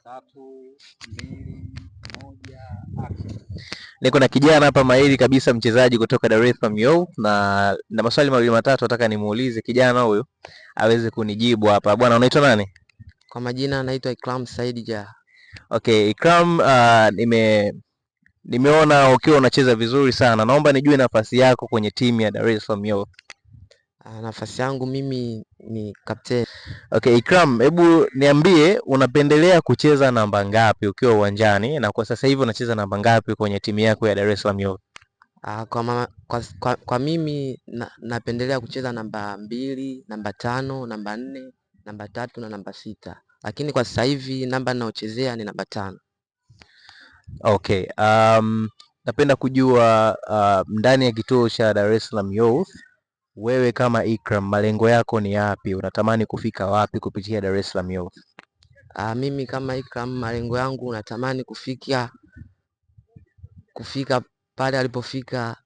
Tatu, mbili, moja, action. Niko na kijana hapa mahiri kabisa, mchezaji kutoka Dar es Salaam Youth, na maswali mawili matatu nataka nimuulize kijana huyu aweze kunijibu hapa. Bwana, unaitwa nani? Kwa majina naitwa Ikram Said Ja. Okay, Ikram, nimeona ukiwa unacheza vizuri sana. Naomba nijue nafasi yako kwenye timu ya Dar es Salaam Youth. Nafasi yangu mimi ni kapteni. Okay, Ikram, hebu niambie unapendelea kucheza namba ngapi ukiwa uwanjani na kwa sasa hivi unacheza namba ngapi kwenye timu yako ya Dar es Salaam Youth? Kwa mimi napendelea kucheza namba 2, namba 5, namba 4, namba 3 na namba 6. Lakini kwa sasa hivi namba ninayochezea ni namba 5. Okay, napenda kujua ndani ya kituo cha Dar es Salaam Youth, wewe kama Ikram, malengo yako ni yapi? Unatamani kufika wapi kupitia Dar es Salaam Youth? Mimi kama Ikram, malengo yangu natamani kufika pale alipofika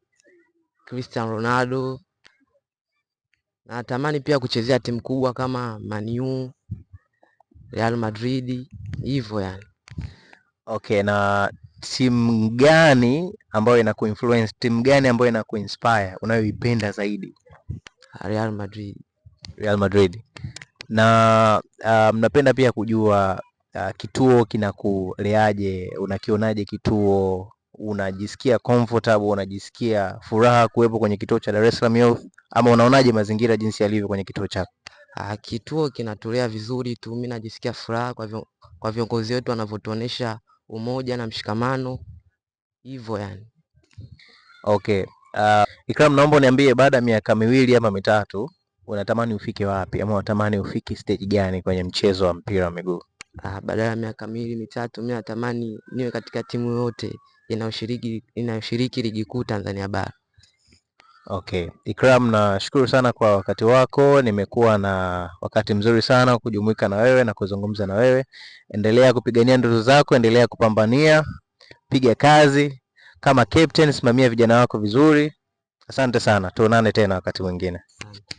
Cristiano Ronaldo. Natamani pia kuchezea timu kubwa kama Man U, Real Madrid, hivyo yani. Okay, na timu gani ambayo inakuinfluence, timu gani ambayo inakuinspire, unayoipenda zaidi? Real Madrid. Real Madrid. Na napenda pia kujua kituo kinakuleaje, unakionaje kituo, unajisikia comfortable, unajisikia furaha kuwepo kwenye kituo cha Dar es Salaam Youth ama unaonaje mazingira jinsi yalivyo kwenye kituo chako? Kituo kinatulea vizuri tu, mimi najisikia furaha kwa viongozi wetu wanavyotuonesha umoja na mshikamano hivyo yani. Okay. Ikram, naomba uniambie baada ya miaka 2 ama 3 unatamani ufike wapi ama unatamani ufike stage gani kwenye mchezo wa mpira wa miguu? Baada ya miaka 2 3 mimi natamani niwe katika timu yote inayoshiriki ligi kuu Tanzania bara. Okay, Ikram, nashukuru sana kwa wakati wako. Nimekuwa na wakati mzuri sana kujumuika na wewe na kuzungumza na wewe. Endelea kupigania ndoto zako, endelea kupambania, piga kazi kama captain, simamia vijana wako vizuri. Asante sana, tuonane tena wakati mwingine. Asante.